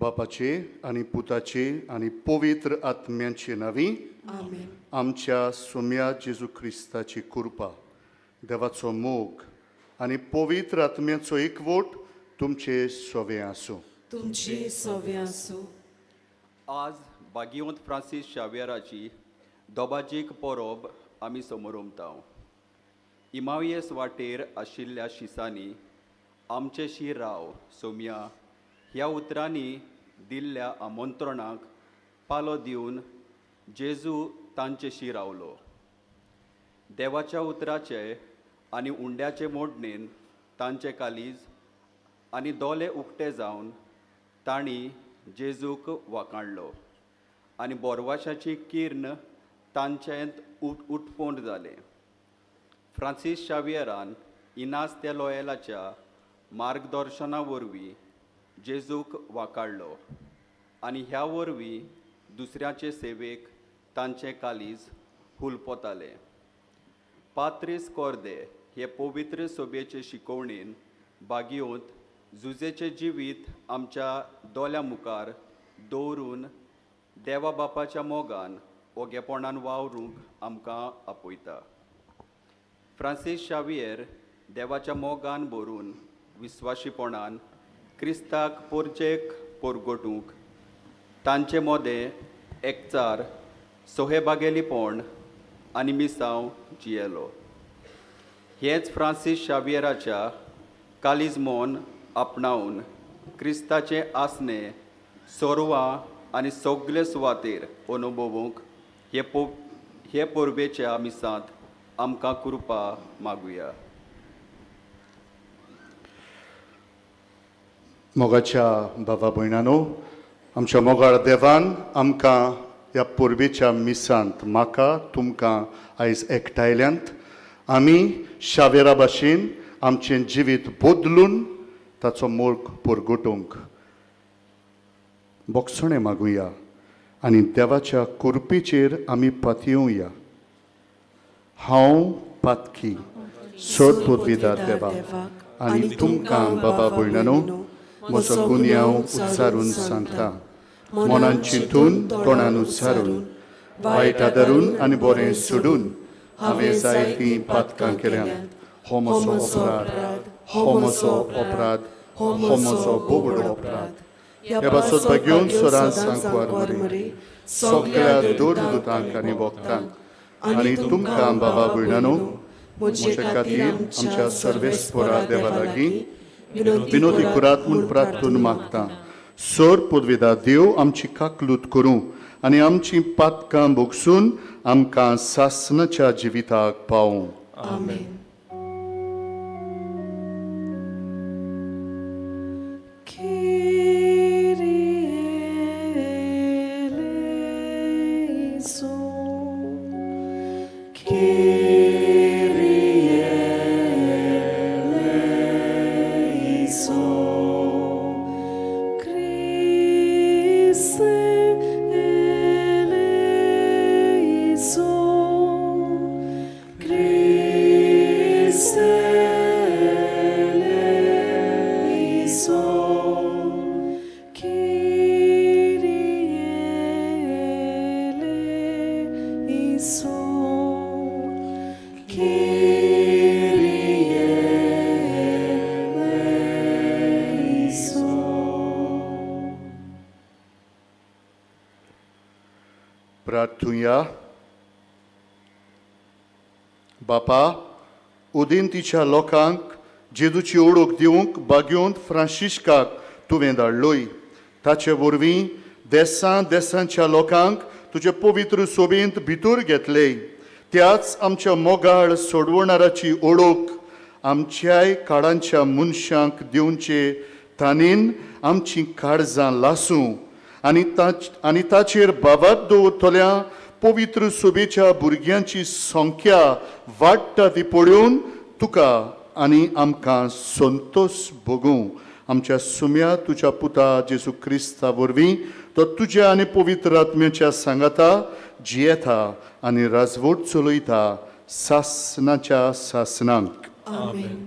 बापाचे आनी पुताचे आनी पवित्र आत्म्याचे नांवी आमेन. आमच्या सोम्या जेजू क्रिस्ताची कृपा, देवाचो मोग आनी पवित्र आत्म्याचो एकवट तुमचे सोवे आसूं. तुमचे सोवे आसूं. आज बागियोंत फ्रांसीस शाव्यराची दोबाजीक परब आमी समोरमता. इमावियस वाटेर आशिल्ल्या शिसांनी आमचेशी राव सोम्या ह्या उतरांनी दिल्ल्या आमंत्रणाक पालो दिवन जेजू तांचेशी रावलो. देवाच्या उतराचे आनी उंड्याचे मोडणेन तांचे कालीज आनी दोले उक्ते जावन तांणी जेजूक वाकाणलो आनी बोरवाशाची किर्ण तांचेंत उटपोंड जालें. फ्रांसीस शावियरान इनास ते लोयलाच्या मार्गदर्शना वरवीं जेजूक वाकाडलो आनी ह्या वरवीं दुसऱ्याचे सेवेक तांचें कालीज हुलपतालें. पात्रीस कोर्दे हे पवित्र सोबेचे शिकोवणेन बागियोंत जुजेचें जिवीत आमच्या दोल्या मुखार दवरून देवा बापाच्या मोगान ओगेपणान वावरूंक आमकां आपयता. फ्रांसीस शावियर देवाच्या मोगान भरून विस्वाशीपणान क्रिस्ताक पोरचेक पोरगोटूंक तांचे मोदें एकचार सोहेबागेलीपण आनी मिसांव जियेलो. हेंच फ्रांसीस शावियराच्या कालीज मोन आपणावन क्रिस्ताचें आसणें सोरवां आनी सगळे सुवातेर अनुभवूंक हे परबेच्या मिसांत आमकां कृपा मागुया. मोगाच्या बाबा भयणानो, आमच्या मोगाळ देवान आमकां ह्या परबेच्या मिसांत म्हाका तुमकां आयज एकठायल्यांत. आमी शावेरा भाशेन आमचें जिवीत बदलून ताचो मोग परगटूंक बोगसणें मागुया आनी देवाच्या कुरपेचेर आमी पातयेवया. हांव पातकी सोद पुर्विदार देवा आनी तुमकां बाबा भयणानो म्हजो गुन्यांव उच्चारून सांगता. मनान चिंतून तोंडान उच्चारून वायट आदारून आनी बरें सोडून हांवें जायतीं पातकां केल्यांत. हो म्हजो अपराध, हो म्हजो अपराध, हो म्हजो बोबडो अपराध. ह्या पासत भाग्योन सदांच सांकवार मरे सगळ्या दुर्दुतांक आनी भक्तांक आनी तुमकां बाबा भयणानो म्हजे खातीर आमच्या सर्वेस्पोरा देवा लागीं विनोदी करात म्हूण प्रार्थून मागता. सर पुर्विदा देव आमची काकलूत करूं आनी आमची पातकां भोगसून आमकां सासनाच्या जिविताक पावूं. आमेन. प्रार्थुया. बापा, उदेंतीच्या लोकांक जेजूची ओळख दिवंक बाग्योंत फ्रांसिस्काक तुवें धाडलोय. ताचे वरवीं देसां देसांच्या लोकांक तुजे पवित्र सोबेंत भितर घेतले. त्याच आमच्या मोगाळ सोडवणाराची ओळख आमच्याय काळांच्या मनशांक दिवचे ताणेन आमचीं काळजां लासूं आनी ताचेर बाबात दवरतल्या पवित्र सोबेच्या भुरग्यांची संख्या वाडटा ती पळोवन तुका आनी आमकां संतोश भोगूं. आमच्या सुम्या तुज्या पुता जेजू क्रिस्ता वरवीं तो तुज्या आनी पवित्र आत्म्याच्या सांगाता जियेता आनी राजवट चलयता सासनाच्या सासनांक. आमेन.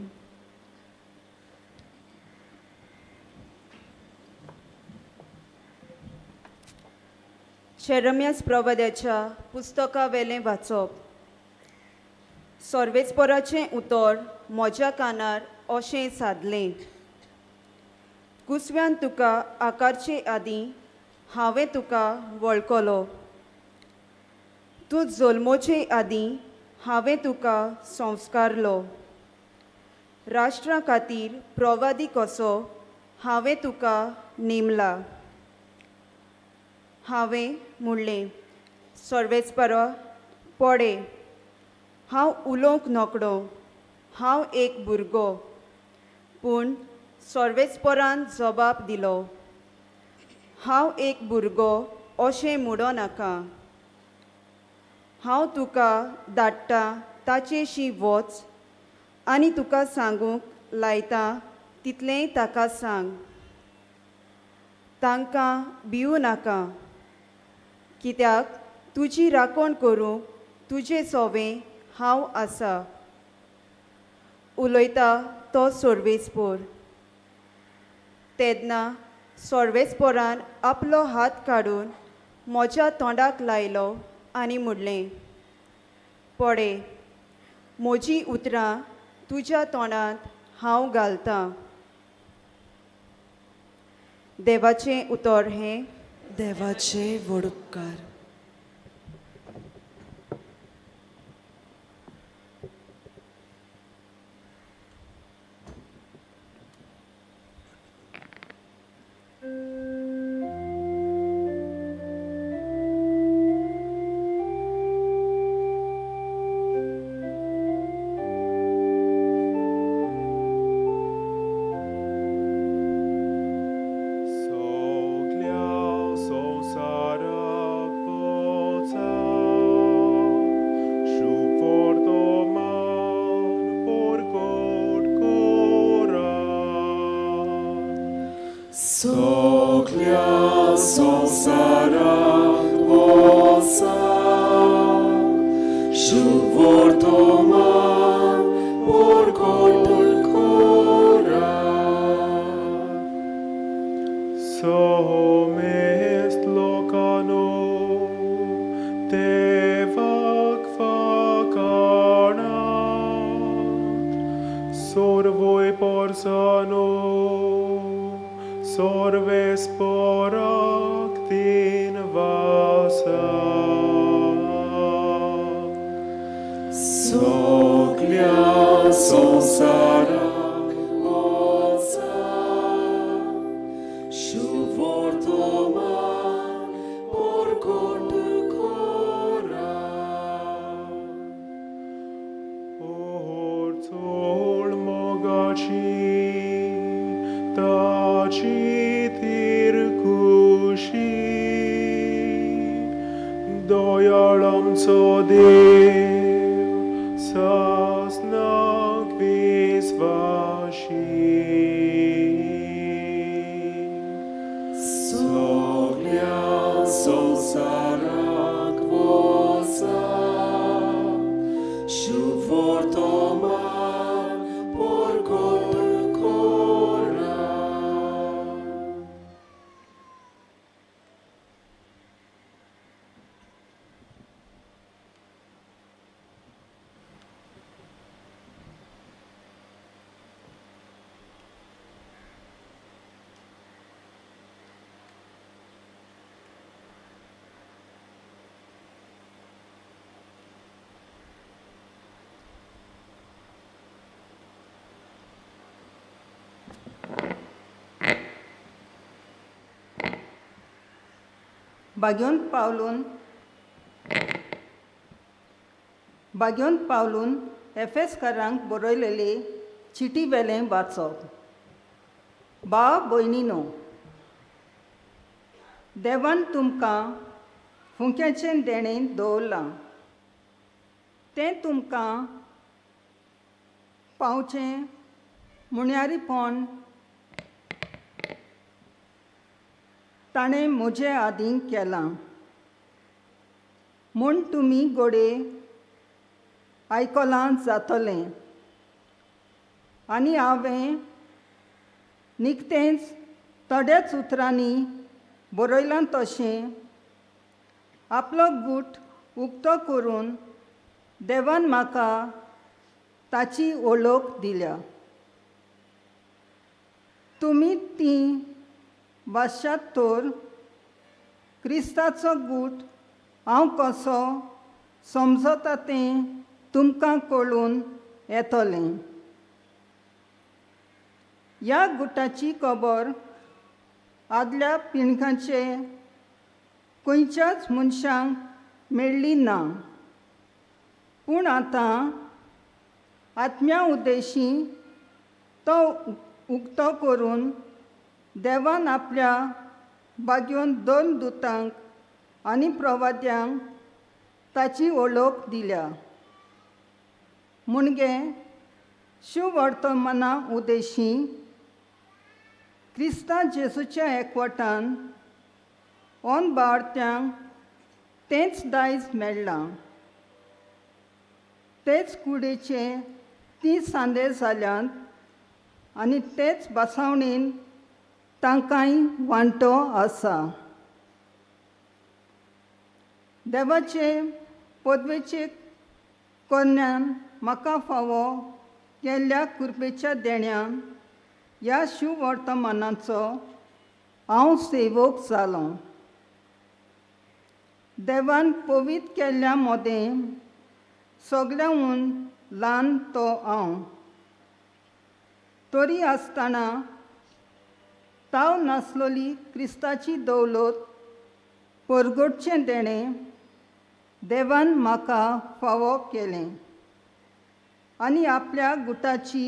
शेरम्यास प्रवाद्याच्या पुस्तकावेलें वाचप. सर्वेस्पराचें उतर म्हज्या कानार अशें सादलें, कुसव्यान तुका आकारचे आदीं हांवें तुका वळखलो, तूं जल्मोचे आदीं हांवें तुका संस्कारलो, राष्ट्रा खातीर प्रवादी कसो हांवें तुका नेमला. हांवें म्हणलें, सर्वेस्परा पडे, हांव उलोवंक नकळो, हांव एक भुरगो. पूण सर्वेस्परान जबाब दिलो, हांव एक भुरगो अशें म्हणो नाका, हांव तुका धाडटा ताचेशी वच आनी तुका सांगूंक लायता तितलेंय ताका सांग. तांकां भिवू नाका, कित्याक तुजी राखण करूंक तुजे सोवें हांव आसा. उलयता तो सर्वेस्पोर. तेन्ना सर्वेस्पोरान आपलो हात काडून म्हज्या तोंडाक लायलो आनी म्हणलें, पडे, म्हजीं उतरां तुज्या तोंडांत हांव घालतां. देवाचें उतर हें. देवाचे व्हड उपकार. बाग्योन पावलून एफेसकारांक बरयलेले चिटी वेलें वाचप. भाव भयणीनो, देवान तुमकां फुंक्याचें देणें दवरलां, तें तुमकां पावचें मुण्यारीपण ताणें म्हजे आदीं केलां म्हूण तुमी गोडे आयकलां जातलें. आनी हांवें निकतेंच थोड्याच उतरांनी बरयलां तशें आपलो गूट उक्तो करून देवान म्हाका ताची ओळख दिल्या. तुमी ती वाशात तर क्रिस्ताचो गूट हांव कसो समजता तें तुमकां कळून येतलें. ह्या गुटाची खबर आदल्या पिणकांचे खंयच्याच मनशांक मेळ्ळी ना, पूण आतां आत्म्या उद्देशी तो उक्तो करून देवान आपल्या बागयोन दोन दुतांक आनी प्रवाद्यांक ताची ओळख दिल्या. मुणगे शिववर्तमाना उद्देशी क्रिस्ता जेजूच्या एकवटान ऑन बाळत्यांक तेंच दायज मेळ्ळां. तेच कुडीचे ती सांदे जाल्यात आनी तेच बसावणेन तांकांय वांटो आसा. देवाचे पदवेचे कन्यान म्हाका फावो केल्ल्या कृपेच्या देण्यान ह्या शिववर्तमानाचो हांव सेवक जालो. देवान पवित्र केल्ल्या मदें सगळ्यांहून ल्हान तो हांव, तरी आसतना ताव नासलोली क्रिस्ताची दौलत परगटचें देणें देवान म्हाका फावो केलें आनी आपल्या गुटाची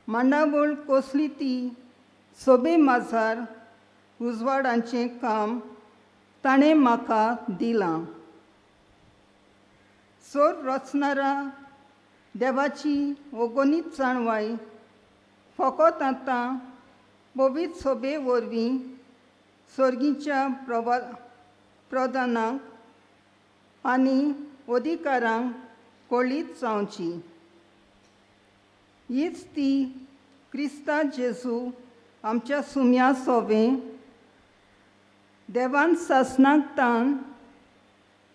मांडावळ कसली ती सोबे माजार उजवाडांचें काम ताणें म्हाका दिलां. सोर रचणारा देवाची ओगोनीत जाणवाय फकत आतां पवित्र सोबे वरवीं सर्गीच्या प्रधानांक आनी अधिकारांक कळीत जावची. हीच ती क्रिस्ता जेजू आमच्या सुम्या सोबे देवान सासणाक तान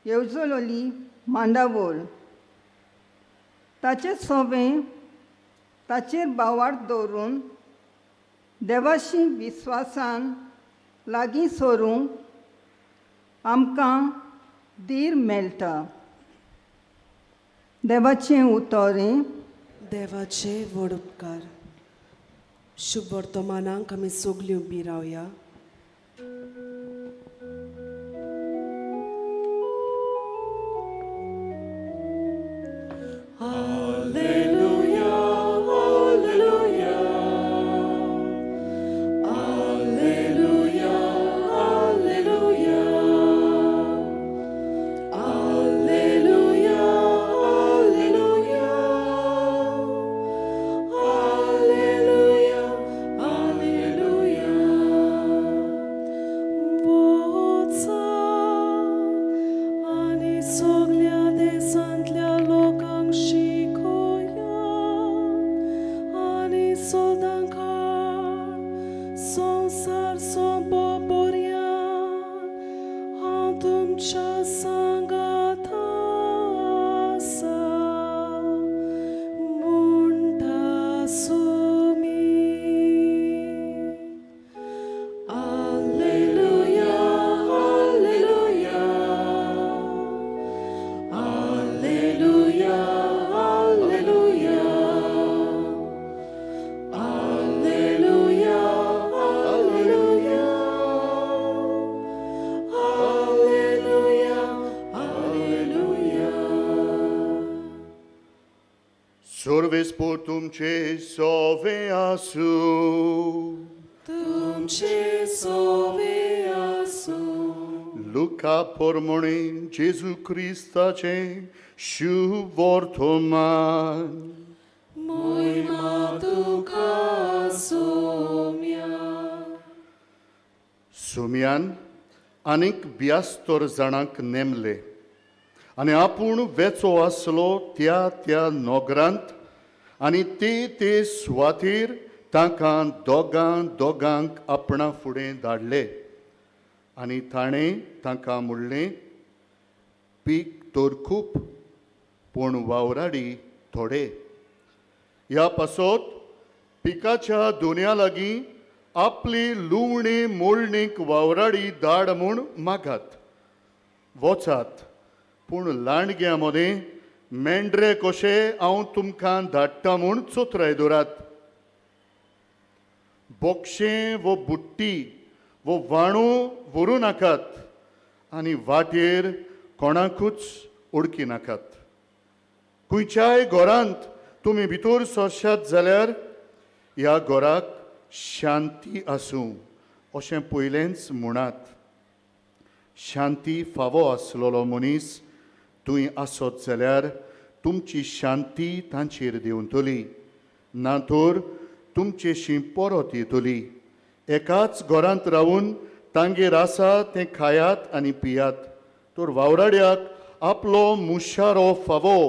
येवजलोली मांडावळ. ताचे सोबे ताचेर बावार दवरून देवाशी विस्वासान लागीं सरूंक आमकां धीर मेळटा. देवाचें उतर. देवाचे व्हड उपकार. शुभ वर्तमानाक आमी सगळीं उबी रावया. सर्वेस्पोर तुमचे सोवे आसू. तुमचे सोवे आसू. लुका पोरमोणे जेजू क्रिस्ताचे शुभ वर्तमान. मोहिमा तुका सोम्या. सोम्यान आनीक 72 जाणांक नेमले आनी आपूण वेचो आसलो त्या त्या नगरांत आनी ते ते सुवातेर तांकां दोगां दोगांक आपणा फुडें धाडले आनी ताणें तांकां म्हणलें, पीक तर खूब पूण वावराडी थोडे. ह्या पासत पिकाच्या दोनया लागीं आपली लुवणी मोडणीक वावराडी धाड म्हूण मागात. वचात, पूण लांडग्यां मदें मेंढरे कशे हांव तुमकां धाडटा म्हूण चोत्राय दवरात. बोक्षें वो बुट्टी वो वाणू व्हरूं नाकात आनी वाटेर कोणाकूच उडकी नाकात. खंयच्याय घरांत तुमी भितर सरशात जाल्यार ह्या घराक शांती आसूं अशें पयलेंच म्हणात. शांती फावो आसलेलो मनीस तुंय आसत जाल्यार तुमची शांती तांचेर देंवतली, ना तर तुमचेशी परत येतली. एकाच घरांत रावून तांगेर आसा तें खायात आनी पियात, तर वावराड्याक आपलो मुशारो फावो.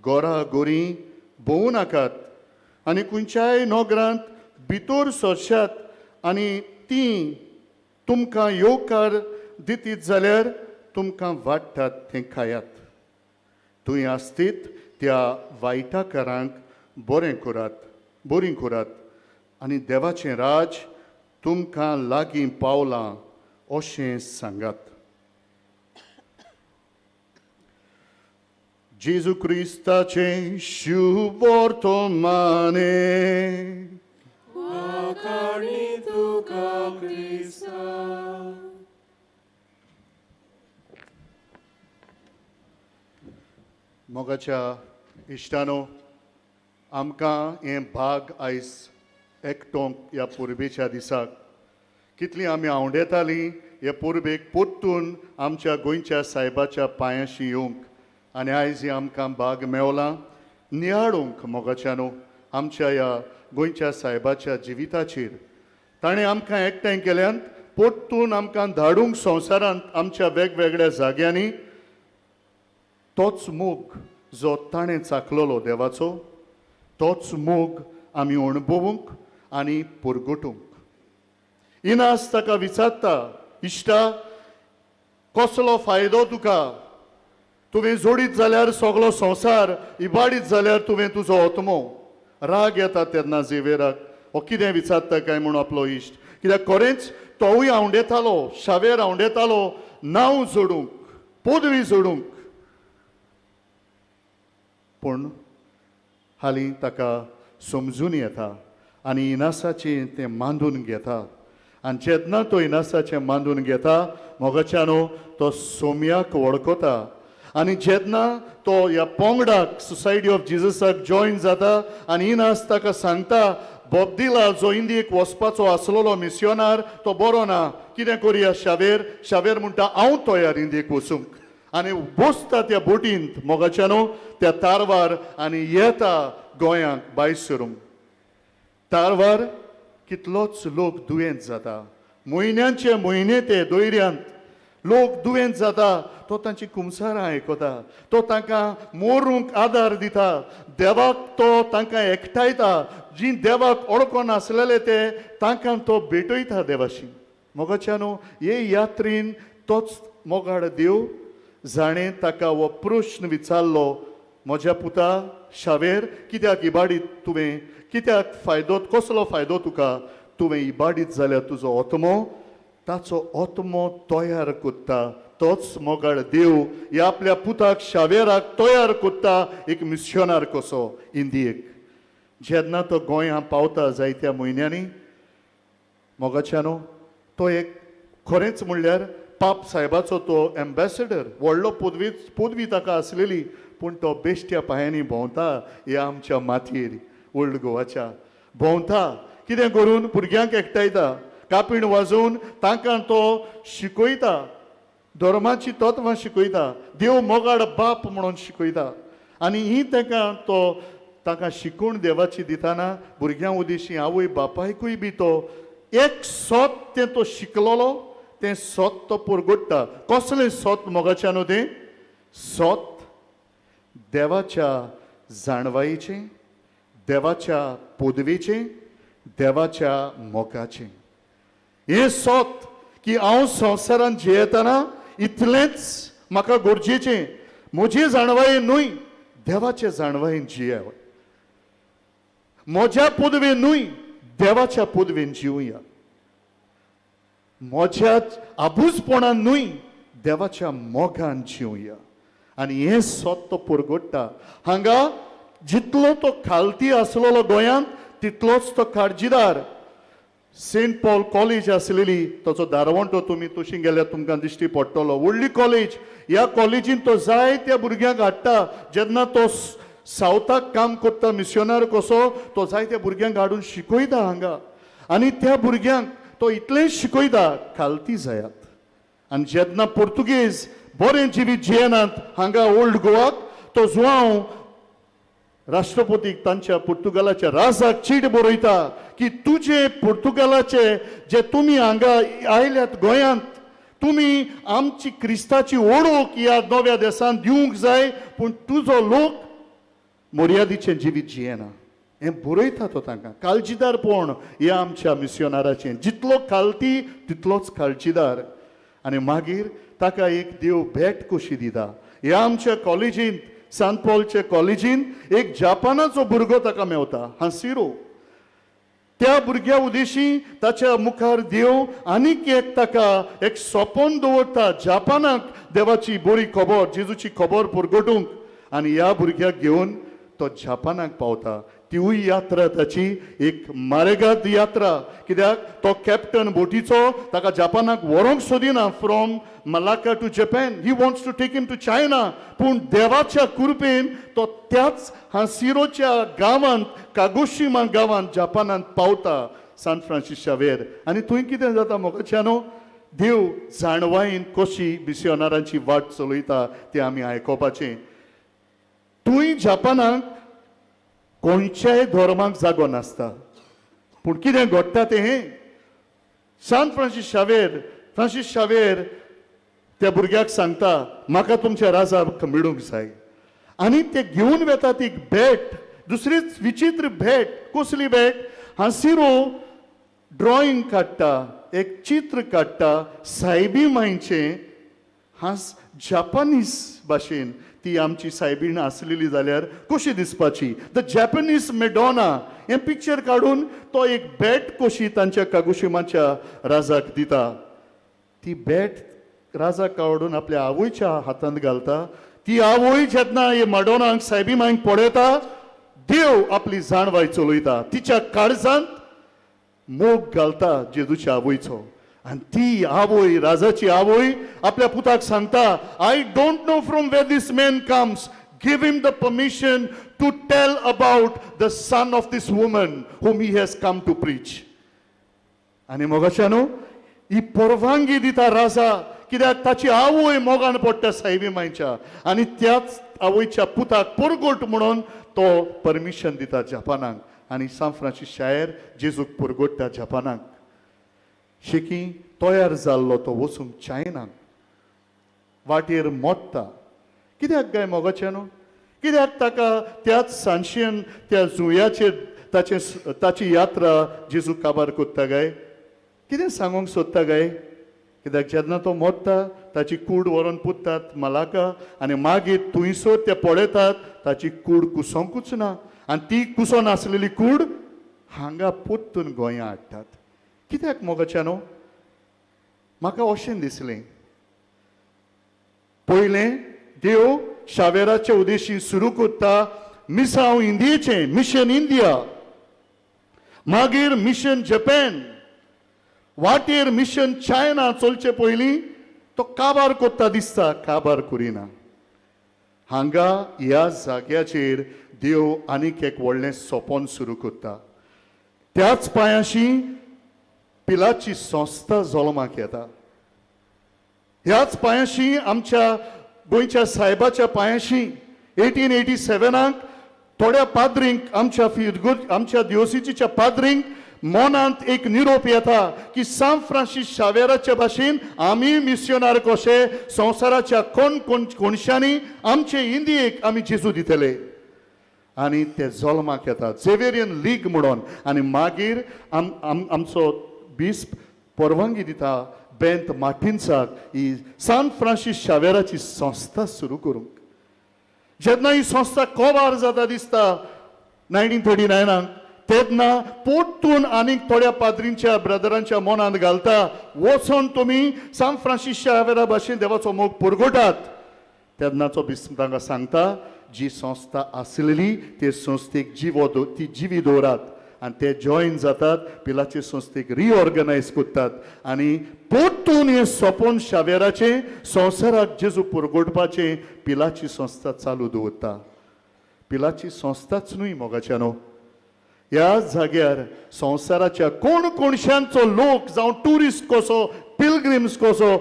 गोरा गोरी भोंवू नाकात आनी खंयच्याय नगरांत भितर सरशात आनी तीं तुमकां येवकार दितीत जाल्यार तुमकां वाडटात तें खायात. थंय आसतीत त्या वायटाकारांक बरें करात, बरीं करात आनी देवाचें राज तुमकां लागीं पावलां अशें सांगात. जेजू क्रिस्ताचें शुभवर्तमाने. वाखाणी तुका क्रिस्ता. मोगाच्या इश्टानो, आमकां हें भाग आयज एकटोंक ह्या पुर्बेच्या दिसाक. कितलीं आमी आंवडेतालीं हे पुर्बेक परतून आमच्या गोंयच्या सायबाच्या पांयाशी येवंक, आनी आयज हें आमकां भाग मेवलां नियाळूंक. मोगाच्यानो, आमच्या ह्या गोंयच्या सायबाच्या जिविताचेर ताणें आमकां एकठांय केल्यान परतून आमकां धाडूंक संवसारांत आमच्या वेगवेगळ्या जाग्यांनी. तोच मोग जो ताणें चाखलोलो देवाचो, तोच मोग आमी अणभवूंक आनी पुरगुटूंक. इनास ताका विचारता, इश्टा कसलो फायदो तुका? तुवें जोडीत जाल्यार सगलो संवसार, इबाडीत जाल्यार तुवें तुजो आत्मो. राग येता तेन्ना झेवेराक, हो कितें विचारता काय म्हूण आपलो इश्ट. कित्याक खरेंच तोवूय आंवडेतालो, शावेर आंवडेतालो नांव जोडूंक, पदवी जोडूंक. पूण हालीं ताका समजून येता आनी इनासाचें तें मांदून घेता. आनी जेन्ना तो इनासाचें मांदून घेता मोगाच्यानो, तो सोम्याक वळखता. आनी जेन्ना तो ह्या पोंगडाक सोसायटी ऑफ जिजसाक जॉयन जाता आनी इनास ताका सांगता, बोबदिला जो इंदियेक वचपाचो आसलेलो मिसियोनार तो बरो ना, कितें करुया शावेर? शावेर म्हणटा हांव तयार इंदियेक वचूंक. आनी बसता त्या बोटींत मोगाच्यानो त्या तारवार आनी येता गोंयांक भायर सरूंक. तारवार कितलोच लोक दुयेंत जाता, म्हयन्यांचे म्हयने ते दोयऱ्यांत लोक दुयेंत जाता. तो तांची कुमसारां आयकता, तो तांकां मोरूंक आदार दिता, देवाक तो तांकां एकठांयता. जीं देवाक ओळखोन आसलेले ते तांकां तो भेटयता देवाशी. मोगाच्यानो, हे यात्रीन तोच मोगाळ देव जाणें ताका हो प्रश्न विचारलो, म्हज्या पुता शावेर कित्याक इबाडीत तुवें? कित्याक फायदो, कसलो फायदो तुका? तुवें इबाडीत जाल्यार तुजो आत्मो, ताचो आत्मो तयार करता तोच मोगाळ देव ह्या आपल्या पुताक शावेराक तयार करता एक मिशनार कसो इंदियेक. जेन्ना तो गोंयांत पावता जायत्या म्हयन्यांनी मोगाच्यानो, तो एक खरेंच म्हणल्यार पाप सायबाचो तो एम्बेसडर, व्हडलो पदवी ताका आसलेली, पूण तो बेश्ट्या पांयांनी भोंवता ह्या आमच्या मातयेर ओल्ड गोवाच्या भोंवता. कितें करून भुरग्यांक एकठांयता, कापीण वाजोवन तांकां तो शिकयता, धर्माची तत्वां शिकयता, देव मोगाळ बाप म्हणून शिकयता. आनी ही तांकां तो तांकां शिकवण देवाची दिताना भुरग्यां उदेशी आवय बापायकूय बी तो एक सोत तें तो शिकलोलो तें सोत तो पुरगुट्टा. कसलें सोत मोगाच्यान न्हू? तें सोत देवाच्या जाणवायेचें, देवाच्या पदवेचें, देवाच्या मोगाचें. हें सोत की हांव संवसारांत जियेतना इतलेंच म्हाका गरजेचें, म्हजे जाणवायेन न्हय देवाचे जाणवायेन जिये, म्हज्या पदवेन न्हय देवाच्या पदवेन जिवया, म्हज्या आबूजपणान न्हय देवाच्या मोगान जिवया. आनी हें सत तो पुरगोडटा. हांगा जितलो तो खालती आसलेलो गोंयांत तितलोच तो काळजीदार. सेंट पॉल कॉलेज आसलेली ताचो दारवंटो तुमी तशी गेल्यार तुमकां दिश्टी पडटलो. व्हडली कॉलेज, ह्या कॉलेजीन तो जायत्या भुरग्यांक हाडटा. जेन्ना तो सावथाक काम करता मिशनर कसो, तो जायत्या भुरग्यांक हाडून शिकयता हांगा. आनी त्या भुरग्यांक तो इतलें शिकयता खालती जायात. आनी जेन्ना पुर्तुगेज बरें जिवीत जियेनात हांगा ओल्ड गोवाक, तो जुआंव राष्ट्रपतीक तांच्या पुर्तुगालाच्या राजाक चीट बरयता की तुजे पुर्तुगालाचे जे तुमी हांगा आयल्यात गोंयांत, तुमी आमची क्रिस्ताची ओळख ह्या नव्या देशांत दिवंक जाय, पूण तुजो लोक मर्यादीचें जिवीत जियेना. हें बरयता तो तांकां. काळजीदारपण ह्या आमच्या मिशनराचें, जितलो खालती तितलोच काळजीदार. आनी मागीर ताका एक देव भेट कशी दिता. ह्या आमच्या कॉलेजींत, सांत पॉलचे कॉलेजींत एक जापानाचो भुरगो ताका मेवता, हांसिरो. त्या भुरग्या उदेशी ताच्या मुखार देव आनीक एक ताका एक सोपोन दवरता जापानाक देवाची बरी खबर, जेजूची खबर पुरगटूंक. आनी ह्या भुरग्याक घेवन तो जापानाक पावता. तिवूय यात्रा ताची एक मारेगाद यात्रा, कित्याक तो कॅप्टन बोटीचो ताका जापानाक व्हरूंक सोदिना. From Malacca to Japan, he wants to take him to China. पूण देवाच्या कृपेन तो त्याच हांसिरोच्या गांवांत, कागोशिमा गांवांत जापानांत पावता, सान फ्रांसीस शावेर. आनी थंय कितें जाता मोगाच्यानो, देव जाणवायेन कशी मिशनरांची वाट चलयता तें आमी आयकोपाचें. थंय जापानाक खंयच्याय धर्माक जागो नासता, पूण कितें घडटा तें हें सान फ्रांसीस शावेर, फ्रांसीस शावेर त्या भुरग्याक सांगता म्हाका तुमच्या राजाक मेळूंक जाय. आनी ते घेवन वेता ती भेट, दुसरीच विचित्र भेट. कसली भेट? हांसिरो ड्रॉइंग काडटा, एक चित्र काडटा सायबी मांयचें, हांस जापानीज भाशेन. ती आमची सायबीण आसलेली जाल्यार कशी दिसपाची, the Japanese Madonna हें पिक्चर काडून तो एक भेट कशी तांच्या कागुशिमाच्या राजाक दिता. ती भेट राजाक काडून आपल्या आवयच्या हातांत घालता. ती आवय जेन्ना हे मडोनाक सायबी मांयक पळयता, देव आपली जाणवाय चलयता, तिच्या काळजांत मोग घालता जेजूच्या आवयचो. आनी ती आवय, राजाची आवय आपल्या पुताक सांगता, I don't know from where this man comes, give him the permission to tell about the son of this woman whom he has come to preach. आनी मोगाच्यानो ही परवानगी दिता राजा, कित्याक ताची आवय मोगान पडटा सायबी मांयच्या, आनी त्याच आवयच्या पुताक परगोट म्हणून तो परमिशन दिता जापानाक. आनी सान फ्रांसीस शायर जेजूक परगोट्टा जापानाक. शेकी तयार जाल्लो तो वचूंक चायनाक, वाटेर मोडटा. कित्याक काय मोगाच्यानो? कित्याक ताका त्याच सांशेन त्या जुंव्याचेर ताचे ताची यात्रा जेजू काबार कोत्ता काय? कितें सांगूंक सोदता काय? कित्याक जेन्ना तो मोडटा ताची कूड व्हरोन पुत्तात मलाका, आनी मागीर थंयसर ते पळयतात ताची कूड कुसोंकूच ना, आनी ती कुसोन आसलेली कूड हांगा परतून गोंया हाडटात. कित्याक मोगाच्यानो? म्हाका अशें दिसलें, पयलें देव शावेराचे उदेशी सुरू करता मिसांव इंडियेचें, मिशन इंडिया, मागीर मिशन जपान, वाटेर मिशन चायना चलचे पयलीं तो काबार कोत्ता दिसता, काबार करिना. हांगा ह्या जाग्याचेर देव आनीक एक व्हडलें सोपोन सुरू करता. त्याच पांयाशी पिलाची संस्था जल्माक येता. ह्याच पांयाशी आमच्या गोंयच्या सायबाच्या पांयाशी 1887 थोड्या पाद्रींक, आमच्या फिरगुज आमच्या दिवसीच्या पाद्रींक मनांत एक निरोप येता की सान फ्रांसीस शावेराच्या भाशेन आमी मिशनर कशे संवसाराच्या कोण कोण कोणशांनी आमचे इंदियेक आमी जेजू दितले. आनी ते जल्माक येता झेवेरियन लीग म्हणून. आनी मागीर आम आम आमचो बिस्प परवानगी दिता बेंत मार्टिन्साक ही सान फ्रांसीस शावेराची संस्था सुरू करूंक. जेन्ना ही संस्था कोवार जाता दिसता 1939 तेन्ना पोरतून आनीक थोड्या पाद्रींच्या ब्रदरांच्या मनांत घालता, वचोन तुमी सान फ्रांसीस शावेरा भाशेन देवाचो मोग पुरगोटात. तेन्नाचो बिस्म तांकां सांगता, जी संस्था आसलेली ते संस्थेक जिवो ती जिवी दवरात आनी ते जॉयन जातात, पिलाचे संस्थेक रिऑर्गनायज करतात आनी पोरतून हें सपन शावेराचें संवसाराक जेजू पुरगोटपाचें पिलाची संस्था चालू दवरता. पिलाची संस्थाच न्हय मोगाच्यानो, ह्या जाग्यार संवसाराच्या कोण कोणशांचो लोक जावं ट्युरिस्ट कसो पिलग्रिम्स कसो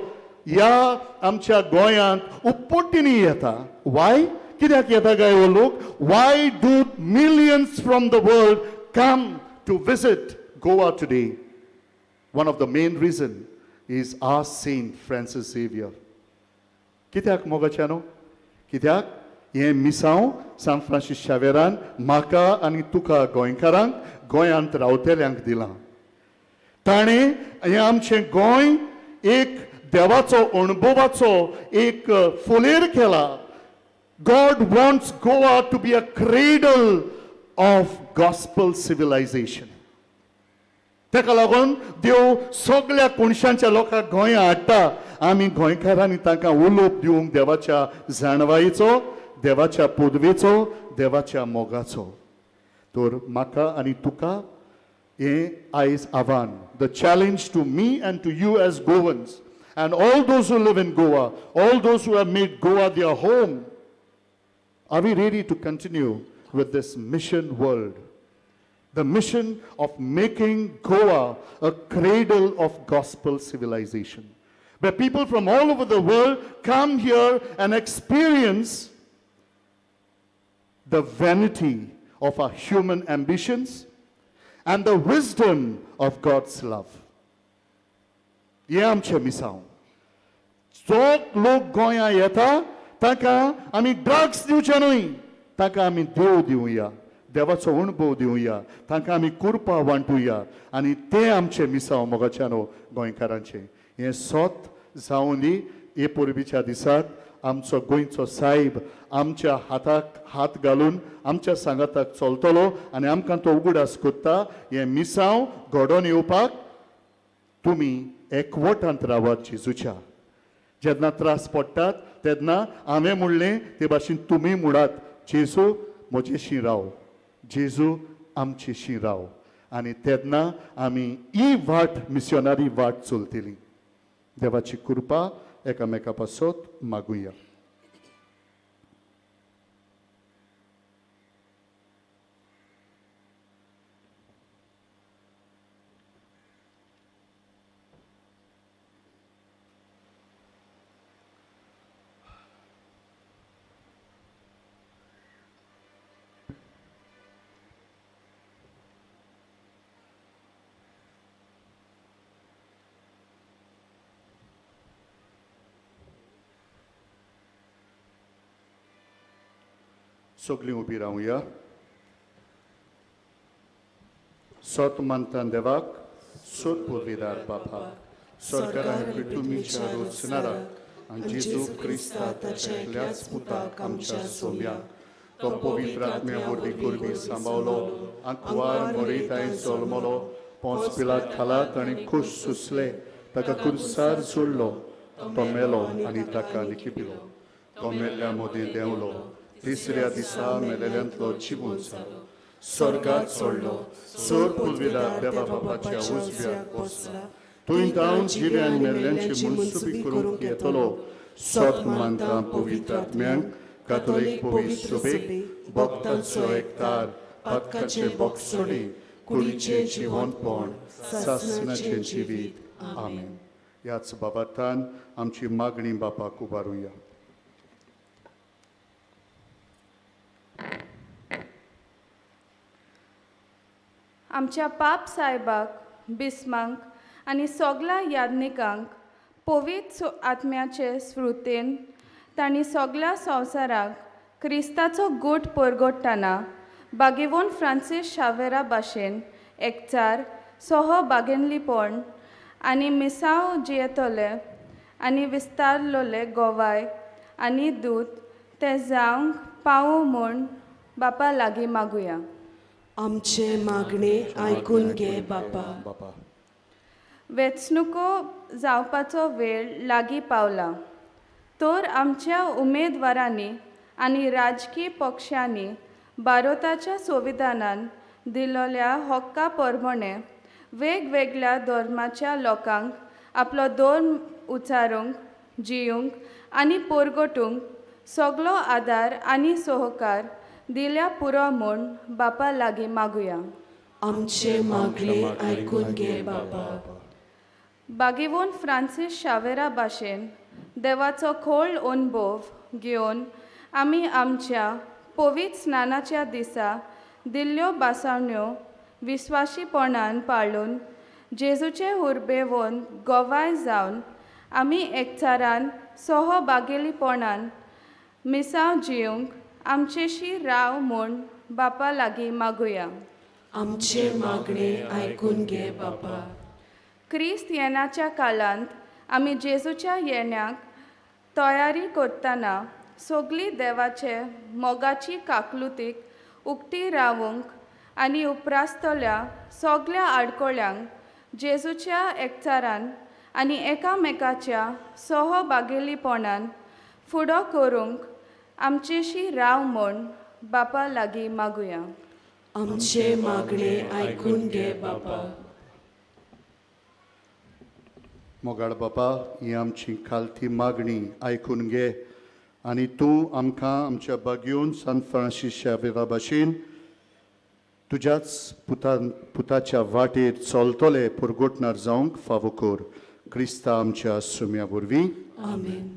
ह्या आमच्या गोंयांत उपटींनी येता. वाय कित्याक येता काय हो लोक? Why do millions from the world come to visit Goa today? One of the main reason is our Saint Francis Xavier. कित्याक मोगाच्यानो? कित्याक हें मिसांव सान फ्रांसीस शावेरान म्हाका आनी तुका गोंयकारांक गोंयांत रावतल्यांक दिलां. ताणें हें आमचें गोंय एक देवाचो अणभवाचो एक फुलेर केला. God wants Goa to be a cradle of gospel civilization. ताका लागून देव सगळ्या कोणशांच्या लोकांक गोंया हाडटा. आमी गोंयकारांनी तांकां उलोवप दिवंक देवाच्या जाणवायेचो, देवाच्या पदवेचो, देवाच्या मोगाचो. तर म्हाका आनी तुका हें आयज आव्हान, the challenge to me and to you as Goans and all those who live in Goa, all those who have made Goa their home, are we ready to continue with this mission world? The mission of making Goa a cradle of gospel civilization, where people from all over the world come here and experience the vanity of our human ambitions and the wisdom of God's love. हें आमचें मिसांव. जो लोक गोंया येता ताका आमी drugs दिवचे न्हय, ताका आमी देव दिवया, देवाचो अणभव दिवया, तांकां आमी कुरपा वांटुया आनी तें आमचें मिसांव मोगाच्यानो गोंयकारांचें. हें सोत जावं दी. हे परबीच्या दिसाक आमचो गोंयचो सायब आमच्या हाताक हात घालून आमच्या सांगाताक चलतलो आनी आमकां तो उगडास कोत्ता. हें मिसांव घडोवन येवपाक तुमी एकवटांत रावात जेजूच्या. जेन्ना त्रास पडटात तेन्ना हांवें म्हणलें ते भाशेन तुमी म्हणात, जेजू म्हजेशी राव, जेजू आमचेशी राव. आनी तेन्ना आमी ही वाट, मिशनरी वाट चलतली. देवाची कृपा एकामेका पासत मागुया. सगळीं उबी रावया. सत मानता देवाक, सत पुर्विदार बापा, सरकारान पृथ्वीच्या रचणाराक आनी जेजू क्रिस्ता ताच्या एकल्याच पुताक आमच्या सोम्याक, तो पवित्र आत्म्या वरवीं करवी सांबावलो, आंकवार मोरेताय जल्मलो, पोंस पिलात खाला ताणें खूश सुसले, ताका कुर्सार जोडलो, तो मेलो आनी ताका लिखिपिलो, तो मेल्ल्या मदीं देंवलो, तिसऱ्या दिसा मेलेल्यांतलो जिवून जालो, स्वर्गात चडलो, सर पुर्विदार देवा बापाच्या उजव्याक बसला, थंय जावन जिव्यान मेल्ल्यांची मनसुबी करूंक येतलो. सत मानता पवित्र आत्म्यांक, कातोलीक पवित्र सुबेक, भक्तांचो एकतार, पातकाचे बोगसोडी, कुडीचें जिवनपण, सासणाचें जिवीत. आमेन. ह्याच बाबातान आमची मागणी बापाक उबारुया. आमच्या पाप सायबाक, बिस्मांक आनी सगल्या याज्ञिकांक पवित्र आत्म्याचे स्फुर्तेन तांणी सगल्या संवसाराक क्रिस्ताचो गूट परगोडटना बागेवन फ्रांसीस शावेरा भाशेन एकचार, सहभागेनलीपण आनी मिसांव जियेतले आनी विस्तारलोले गोवाय आनी दूत ते जावंक पावूं म्हूण बापा लागीं मागुया. आमचे मागणे आयकून घे बापा. वेंचणुको जावपाचो वेळ लागीं पावला तर आमच्या उमेदवारांनी आनी राजकी पक्षांनी भारताच्या संविधानान दिल्ल्या हक्का प्रमाणे वेगवेगळ्या धर्माच्या लोकांक आपलो धर्म उचारूंक, जियूंक आनी परगटूंक सगलो आदार आनी सहकार दिल्या पुरो म्हूण बापा लागीं मागुया. आमचे मागणे आयकून घे बापा. बागेवन फ्रांसीस शावेरा भाशेन देवाचो खोल अनुभव घेवन आमी आमच्या पवित्र स्नानाच्या दिसा दिल्ल्यो भासाण्यो विस्वाशीपणान पाळून जेजूचे उर्बेवन गोवाय जावन आमी एकचारान सहभागेलीपणान मिसांव जिवंक आमचेशी राव म्हूण बापा लागीं मागुया. आमचे मागणे आयकून घे बापा. क्रिस्त येण्याच्या काळांत आमी जेजूच्या येण्याक तयारी करतना सगळी देवाचे मोगाची काकलुतीक उक्ती रावूंक आनी उप्रासतल्या सगळ्या आडकोळ्यांक जेजूच्या एकचारान आनी एकामेकाच्या सहभागेलीपणान फुडो करूंक आमचेशी राव म्हूण बापा लागीं मागुया. आमचे मागणे आयकून घे बापा. मोगाळ बापा, ही आमची खालती मागणी आयकून घे आनी तूं आमकां आमच्या बागयोन सान फ्रांसीस शावेरा भाशेन तुज्याच पुताच्या वाटेर चलतले पुरगोटणार जावंक फावो कर. क्रिस्ता आमच्या सुम्या वरवीं. आमेन.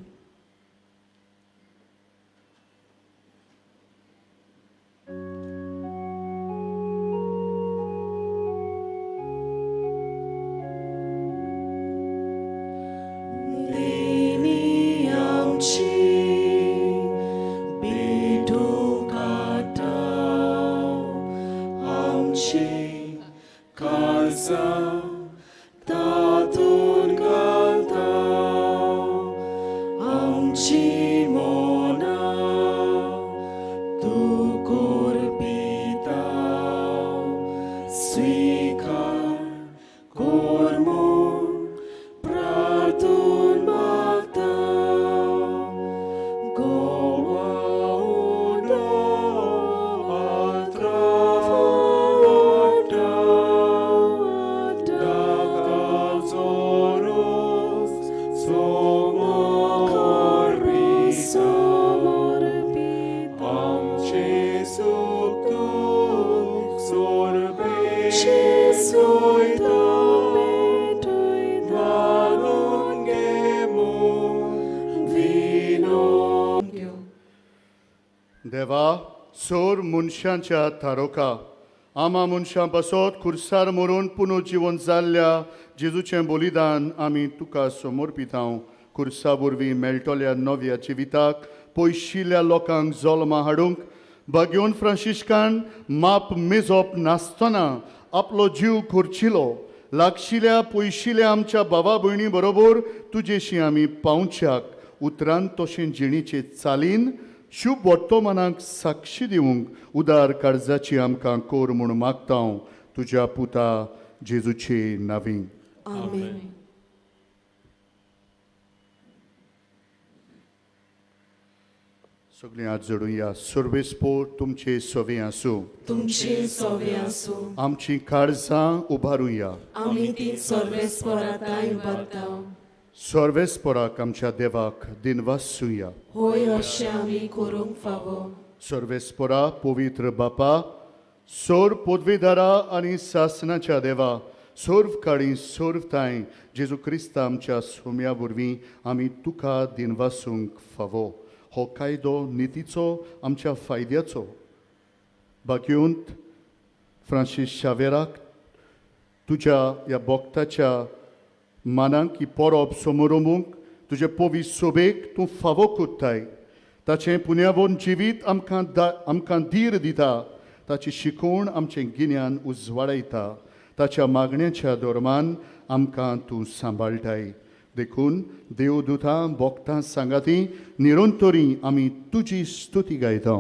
देवा, सोर मनशांच्या थारोका आमा मनशां पासत खुर्सार मरून पुनर्जिवन जाल्ल्या जेजूचें बलिदान आमी तुका समर्पितांव. खुर्सा वरवीं मेळटल्या नव्या जिविताक पयशिल्ल्या लोकांक जल्मा हाडूंक बागयोन फ्रांसिस्कान माप मेजप नासतना आपलो जीव खर्चिलो. लागशिल्या पयशिल्या आमच्या भावा भयणी बरोबर तुजेशी आमी पावच्याक उतरान तशें जिणेचे चालीन शुभ वर्तमानाक साक्षी दिवंक उदार काळजाची आमकां कोर म्हूण मागता तुज्या पुता जेजूचे नांवी. आमेन. सगळीं हात जोडुया. सर्वेस्पोर तुमचे सवे आसूं. तुमचे सवे आसूं. आमची काळजां उबारुया. आमी ती सर्वेस्पोरा तांय उबारता. सर्वेस्पोराक आमच्या देवाक दिनवासुया. होय अशें आमी करूंक फावो. सर्वेस्पोरा पवित्र बापा, सोर पदवीदारा आनी सासनाच्या देवा, सर्व काळी सर्व तांय जेजू क्रिस्ता आमच्या सोम्या वरवीं आमी तुका दिनवासूंक फावो. हो कायदो नितीचो आमच्या फायद्याचो. बागयोंत फ्रांसीस शावेराक तुज्या ह्या भक्ताच्या मानाक ही परब समोरमूंक तुजे पवी सोबेक तूं फावो कोत्ताय. ताचें पुण्यावन जिवीत आमकां आमकां धीर दिता. ताची शिकवण आमचें गिन्यान उजवाडायता. ताच्या मागण्याच्या धर्मान आमकां तूं सांबाळटाय. देखून देवदूतां भक्तां सांगाती निरंतरी आमी तुजी स्तुती गायता.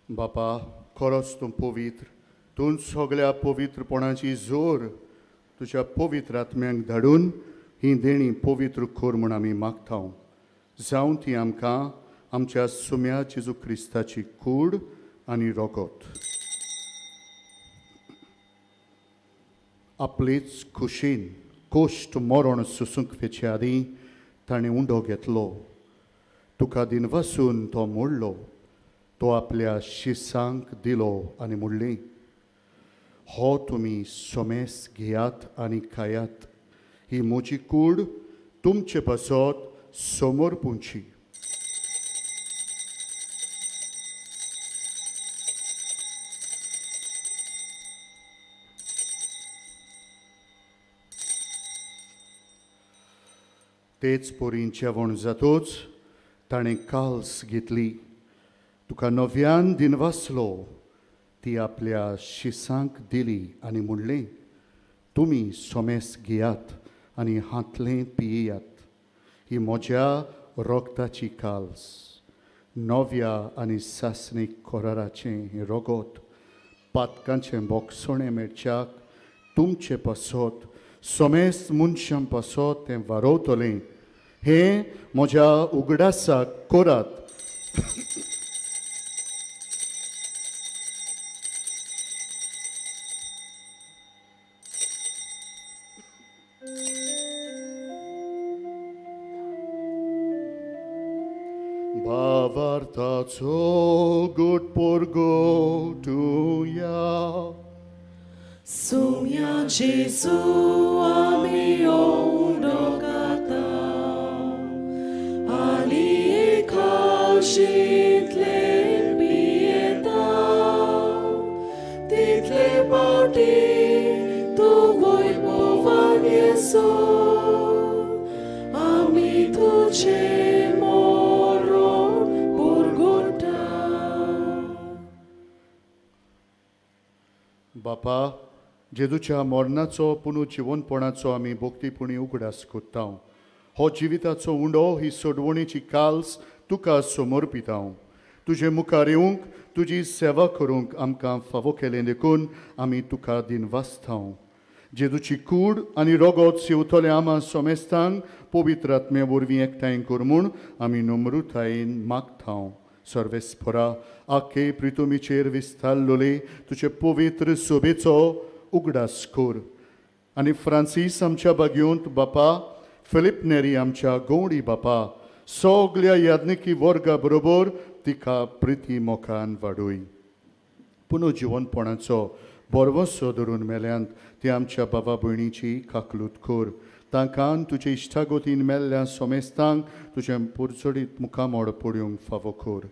बापा, खरोच तूं पवित्र, तूं सगळ्या पवित्रपणाची जोर तुज्या पवित्र आत्म्यांक धाडून ही देणी पवित्र कर म्हूण आमी मागता. जावं ती आमकां आमच्या सुम्या जेजू क्रिस्ताची कूड आनी रोगत. आपलेच खुशीन कोश्ट मरण सुसूंक वेचे आदीं ताणें उंडो घेतलो, तुका दिनवासून तो मोडलो, तो आपल्या शिसांक दिलो आनी म्हणलें, हो तुमी सोमेस घेयात आनी खायात, ही म्हजी कूड तुमचे पासत समर्पूंची. तेच परीन जेवण जातोच ताणें काल्स घेतली, तुका नव्यान दिनवासलो, ती आपल्या शिसांक दिली आनी म्हणलें, तुमी सोमेस घेयात आनी हांतलें पियेयात, ही म्हज्या रोगताची काल्स, नव्या आनी सासणीक कराराचें हें रोगत, पातकांचें बोगसणें मेळच्याक तुमचे पासत सोमेस मनशां पासत तें वारोवतलें, हें म्हज्या उगडासाक करात. भावार्थाचो गोट पोरगोटुया. सुम्या जेजू आमी उंडो खाता आनी एकाशितले पियेता, तितले पावटी तूं वैभवान येसो, आमी तुजें मरण पुरगुटा. बापा, जेजूच्या मरणाचो पुनर्जिवनपणाचो आमी भक्तीपुणी उगडास कोत्ता. हो जिविताचो उंडो, ही सोडवणीची काल्स तुका समर्पिता. तुजे मुखार येवंक, तुजी सेवा करूंक आमकां फावो केलें देखून आमी तुका दिनवासता. जेजूची कूड आनी रोगोत शिंवतले आमा सोमेस्तांक पवित्र आत्मे वरवीं एकठांय कर म्हूण आमी नम्रतायेन मागता. सर्वेस्परा, आखे प्रितुमीचेर विस्तारलोले तुजे पवित्र सोबेचो उगडास कर आनी फ्रांसीस आमच्या बागयोंत बापा, फिलीप नेरी आमच्या गौडी बापा, सगल्या याज्ञिकी वर्गा बरोबर तिका प्रिती मोखान वाडोय. पुनर्जिवनपणाचो बरवसो धरून मेल्यांत ती आमच्या बाबा भयणीची काकलूत कर. तांकां तुजे इश्टागतीन मेल्ल्या सोमेस्तांक तुजें पुरचडीत मुखामोड पडयूंक फावो कर.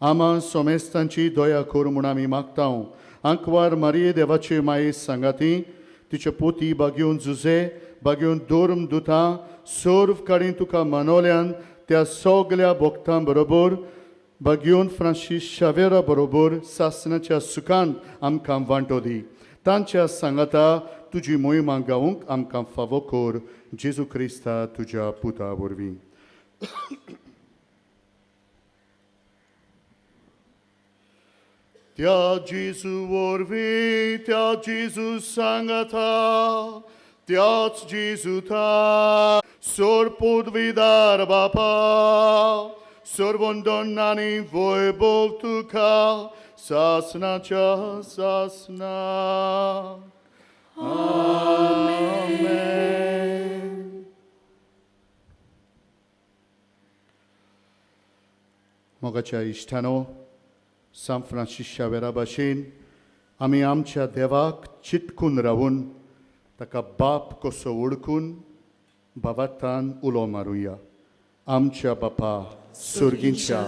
आमा सोमेस्तांची दया कर म्हूण आमी मागता. आंकवार मारिये देवाचे माये सांगाती तिचे पोती बागेवन जुजे बागेवन धर्म दुतां सर्व काडीन तुका मानवल्यान त्या सगल्या भक्तां बरोबर बागेवन फ्रांसीस शावेरा बरोबर सासणाच्या सुखान आमकां वांटो दी. तांच्या सांगाता तुजी मोहिमा गावंक आमकां फावो कर, जेजू क्रिस्ता तुज्या पुता वरवीं. त्या जेजू वरवीं, त्या जेजू सांगाता, त्याच जेजूता सोर पदवीदार बापा, सर्वंदन आनी वैभव तुका सासनाच्या सासना. आमेन. मोगाच्या इश्टानो, सांत फ्रांसीस शावेरा भाशेन आमी आमच्या देवाक चिटकून रावून ताका बाप कसो वळखून भावार्थान उलो मारुया. आमच्या बापा सुर्गींच्या,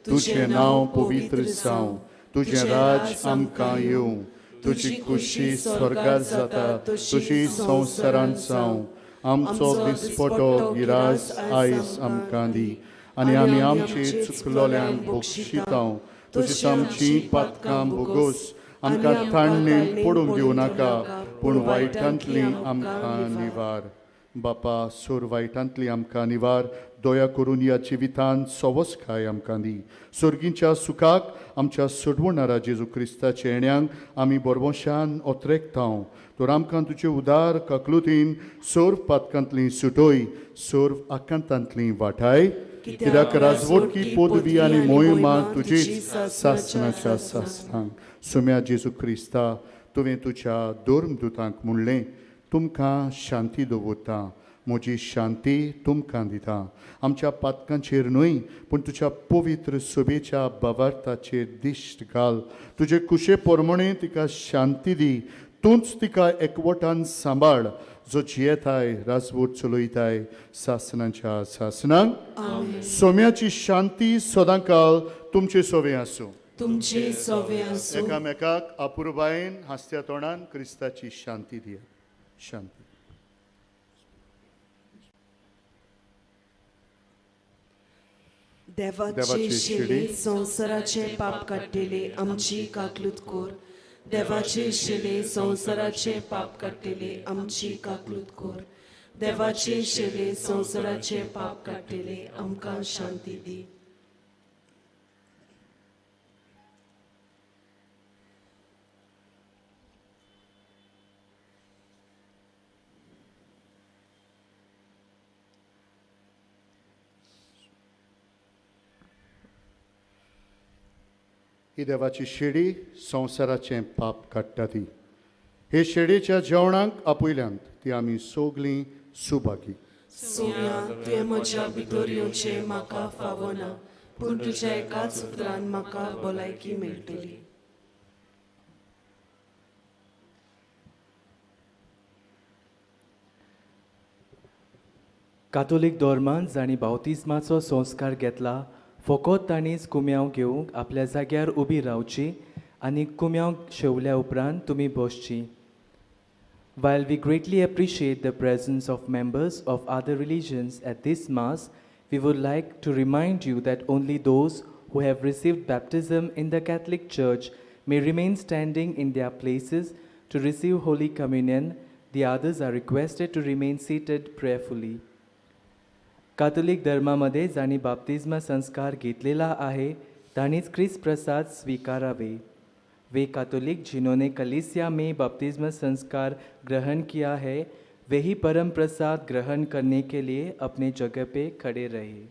तुजें नांव पवित्र जावं, तुजें राज आमकां येवं, तुजी खुशी स्वर्गार जाता तशी संवसारांत जावं. आमचो दिसपटो गिरास आयज आमकां दी आनी आमी आमचे चुकलोल्यांक बक्षितांव, तशीच आमची पातकां भोगोस. आमकां ताणणेन पडूंक दिवं नाका, पूण वायटांतली आमकां निवार. बापा, सोर वायटांतली आमकां निवार. दया करून ह्या जिवितांत सवसकाय आमकां दी. सर्गींच्या सुखाक आमच्या सोडवणारा जेजू क्रिस्ताच्या येण्यांक आमी बरवशान ओत्रेकतांव. तर आमकां तुजे उदार ककलुतीन सर्व पातकांतली सुटोय, सर्व आकांतांतली वाठाय. कित्याक राजवटकी पदवी आनी मोहिमा तुजीच सासनाच्या सासनांक. सुम्या जेजू क्रिस्ता, तुवें तुज्या धर्मदुतांक म्हणलें, तुमकां शांती दवरता, म्हजी शांती तुमकां दिता. आमच्या पातकांचेर न्हय, पूण तुज्या पवित्र सभेच्या भावार्थाचेर दिश्ट घाल. तुजे कुशे प्रमाणे तिका शांती दी. तूंच तिका एकवटान सांबाळ, जो जियेताय राजवट चलयताय सासनाच्या सासनांक. सोम्याची शांती सदांकाल तुमचे सोवे आसूं. तुमचे सोवे आसूं. एकामेकाक अपुरबायेन हांसत्या तोंडान क्रिस्ताची शांती दिया. शांती. देवाचे शिले संवसाराचे पाप काडटले आमची काकलूत कोर. देवाचे शिले संवसाराचे पाप काडटले आमची काकलूत कोर. देवाचे शिले संवसाराचे पाप काडटले आमकां शांती दी. ही देवाची शेडी संवसाराचें पाप काडटा ती. हे शेडीच्या जेवणाक आपयल्यांत ती आमी सगलीं सुभागी. सोम्या, तुवें म्हज्या भितर येवचें म्हाका फावना, पूण तुज्या एकाच उतरान म्हाका भलायकी मेळटली. कातोलीक धर्मान जांणी बावतिज्माचो संस्कार घेतला, फकत तांणीच कुम्यांव घेवंक आपल्या जाग्यार उबी रावची आनी कुम्यांव शेवल्या उपरांत तुमी बसची. While we greatly appreciate the presence of members of other religions at this Mass, we would like to remind you that only those who have received baptism in the Catholic Church may remain standing in their places to receive Holy Communion. The others are requested to remain seated prayerfully. Catholic धर्मामध्ये जांणी बाप्तिज्मा संस्कार घेतलेला आहे तांणीच क्रिस्त प्रसाद स्वीकारावे. वे कातोलिक जिन्होंने कलीसिया में बपतिस्मा संस्कार ग्रहण किया है, वे ही परम प्रसाद ग्रहण करने के लिए अपने जगह पे खड़े रहे.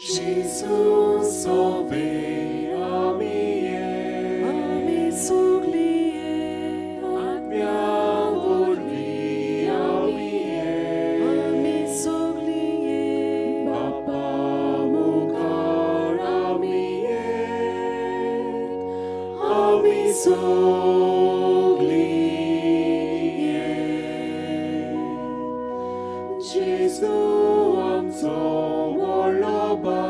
Gesù sove amie, ami suglie, abbiamo volvi amie, ami suglie, Bapa mukar amie, ami suglie. Gesù amso morloba.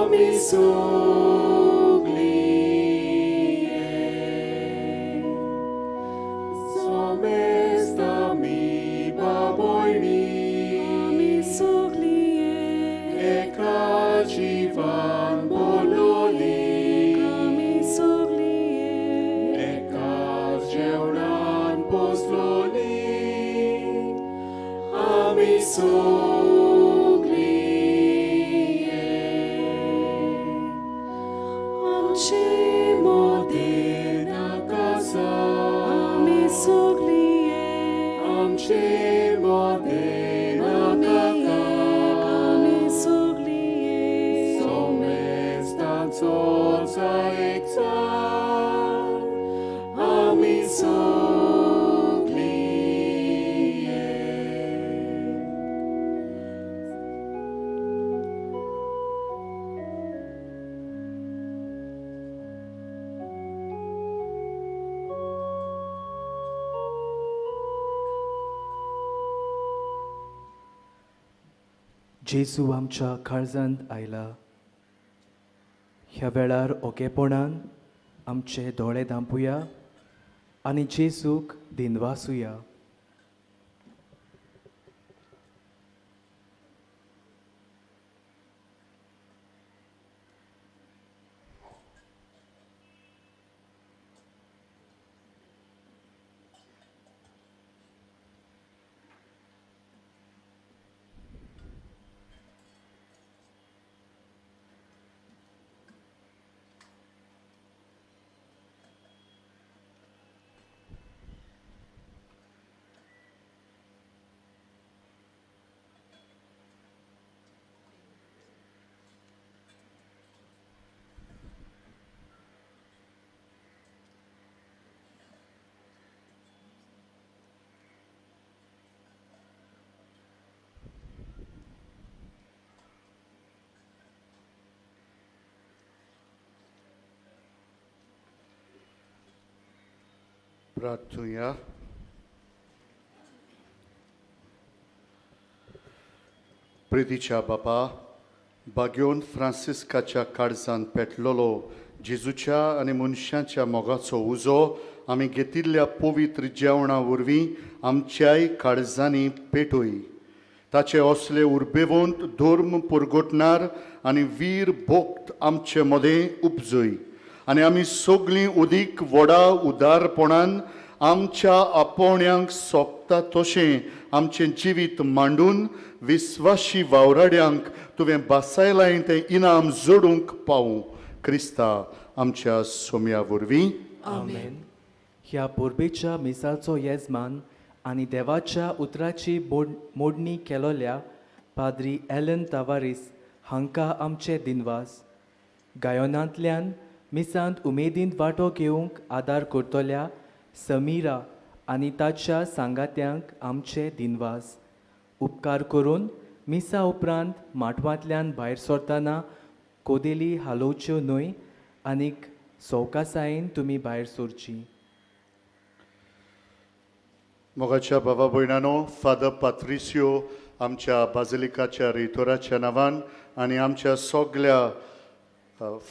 आमी सगळीं सोमेस्त आमी बाबोयणी आमी सगळीं एका जिवान बोलोली आमी सगळीं एकाच जेवणान पोसलोली आमी सगळीं आमचे मोदें नाकासा आमी सगळीं आमचे मोदें आमी नाकाका एक आमी सगळीं सोमेस्तांचो एकचार आमी सगळीं जेजू आमच्या काळजांत आयला. ह्या वेळार ओगेपणान आमचे दोळे धांपुया आनी जेजूक दिनवासुया. प्रार्थुया. प्रितीच्या बापा, बाग्योन फ्रांसिस्काच्या काळजान पेटलेलो जेजूच्या आनी मनशाच्या मोगाचो उजो आमी घेतिल्ल्या पवित्र जेवणा वरवीं आमच्याय काळजांनी पेटोय. ताचे असले उर्बेवंत धर्म पुरगोटणार आनी वीर भक्त आमचे मदें उपजय आनी आमी सगळीं उदीक व्हडा उदारपणान आमच्या आपोवण्यांक सोंपता तशें आमचें जिवीत मांडून विस्वाशी वावराड्यांक तुवें बासायलाय तें इनाम जोडूंक पावूं. क्रिस्ता आमच्या सोम्या वरवीं. आमेन. ह्या परबेच्या मिसाचो येजमान आनी देवाच्या उतराची मोडणी केलोल्या पाद्री एलन तावारीस हांकां आमचे दिनवास. गायनांतल्यान मिसांत उमेदीन वांटो घेवंक आदार करतल्या समीरा आनी ताच्या सांगात्यांक आमचे दिनवास. उपकार करून मिसा उपरांत माटवांतल्यान भायर सरतना कोदेली हालोवच्यो न्हय आनीक सवकासायेन तुमी भायर सरची. मोगाच्या बाबा भयणानो, फादर पात्रिसियो आमच्या बाजिलिकाच्या रेतोराच्या नांवान आनी आमच्या सगल्या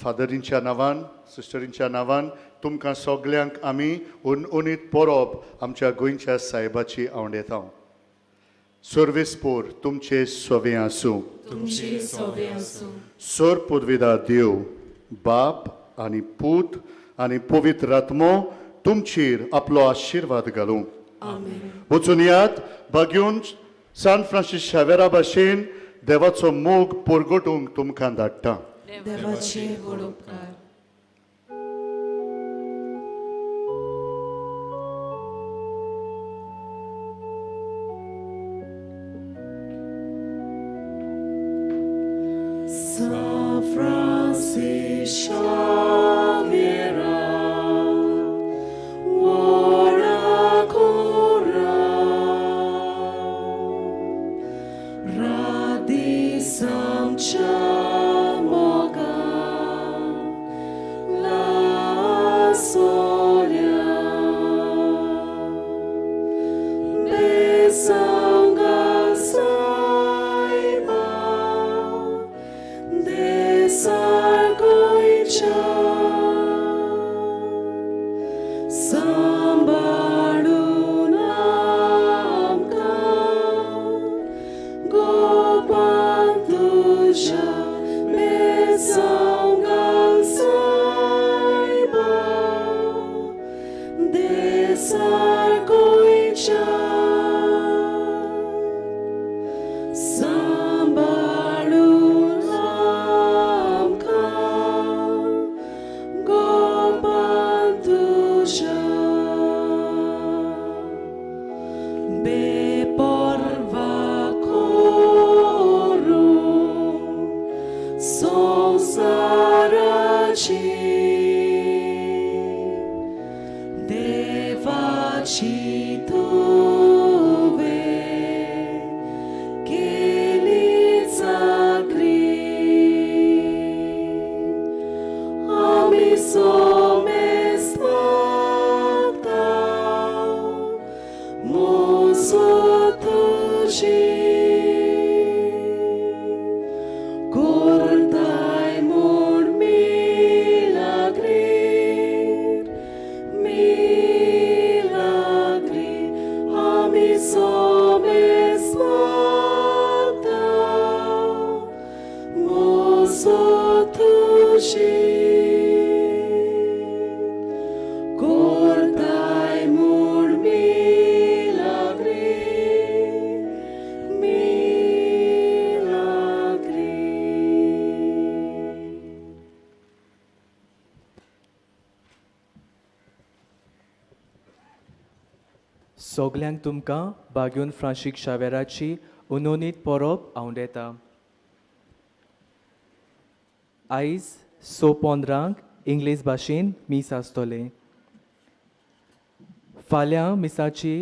फादरींच्या नांवान, सिस्टरींच्या नांवान तुमकां सगल्यांक आमी उनीत परब आमच्या गोंयच्या सायबाची आवडेता. सर्वेस्पोर तुमचे सोवे आसूं. तुमचे सोवे आसूं. सर पुर्विदा देव बाप आनी पूत आनी पवित्र आत्मो तुमचेर आपलो आशिर्वाद घालूं. आमेन. वचून यात बागेवन सान फ्रांसीस शावेरा भाशेन देवाचो मोग परगटूंक तुमकां धाडटा. देवाचे व्हड उपकार. San Francis Xavier, ora cura, radisam chamoga, la solia, besanga saiba, de सांबाळून आमकां गोपान तुज्या बेसांगाल सायबा देसार गोंयच्या सांबाळून आमकां गोपान तुज्या बेपर्वा करून संवसाराची देवाची तुवें केली चाकरी आमी सोमेस मागता मोजो तुजी करताय म्हूण मिलाग्री मिलाग्री आमी सोमेस मागता मोजो तुजी करताय म्हूण मिलाग्री मिलाग्री. सगल्यांक तुमकां बाग्यून फ्रांशीक शावेराची उनोनीत परब आंवडेता. आयज 6:15 इंग्लीश भाशेन मीस आसतलें. फाल्यां मिसाची